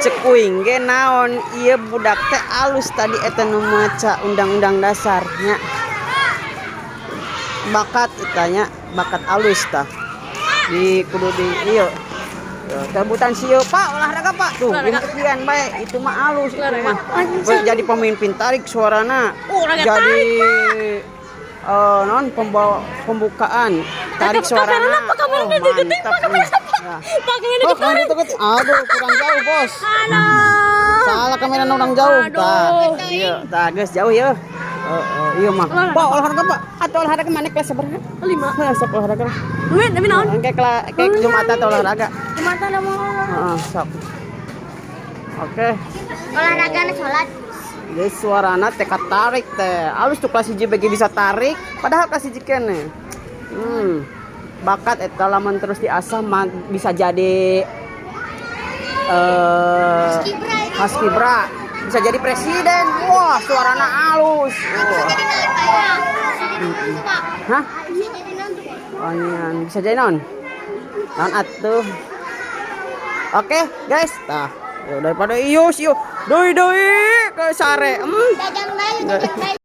Cek uing ge naon, ieu budak teh alus tadi eta nu maca undang-undang dasar nya. Bakat eta nya, bakat alus tah. Di kudu di ieu. Rebutan sieu, Pak, olahraga, Pak. Tuh, buktian bae itu mah alus itu mah. Jadi pemimpin, tarik suarana. Olahraga. Jadi non pembawa pembukaan, tarik suarana. Kamera apa? Kamera Oh, deketin, mantap Pak, kamera nih. apa? Ya. Pak, kamera. Oh, kamera deket. Aduh, kurang jauh, Bos. Aduh. Salah, kamera orang jauh. Tah, iya, tah geus jauh ya. Oh, oh, iya mah. Pak, olahraga, Pak. Atau olahraga mana, kelas sabaraha? 5. Heh, sok olahraga lah. Wih, tapi naon? Kayak kayak Jumatan atau olahraga. Jumatan ada mau. Heeh, sok. Oke. Olahraga sholat. Jadi suarana teh tarik teh. Alus tuh, kelas 1 bagi bisa tarik, padahal kelas 1 keneh. Bakat eta lamun terus diasah mah bisa jadi paskibra, bisa jadi presiden. Wah, suarana alus. Bisa Wah. jadi naon, Pak, ya? Bisa jadi naon tuh, Pak? Hah? Bisa jadi naon tuh, Pak? Oh, iya, bisa jadi naon? Naon atuh? Oke, guys. Tah, ya, daripada ius yuk. Deui deui ke sare. Dagang bayu, dagang bayu.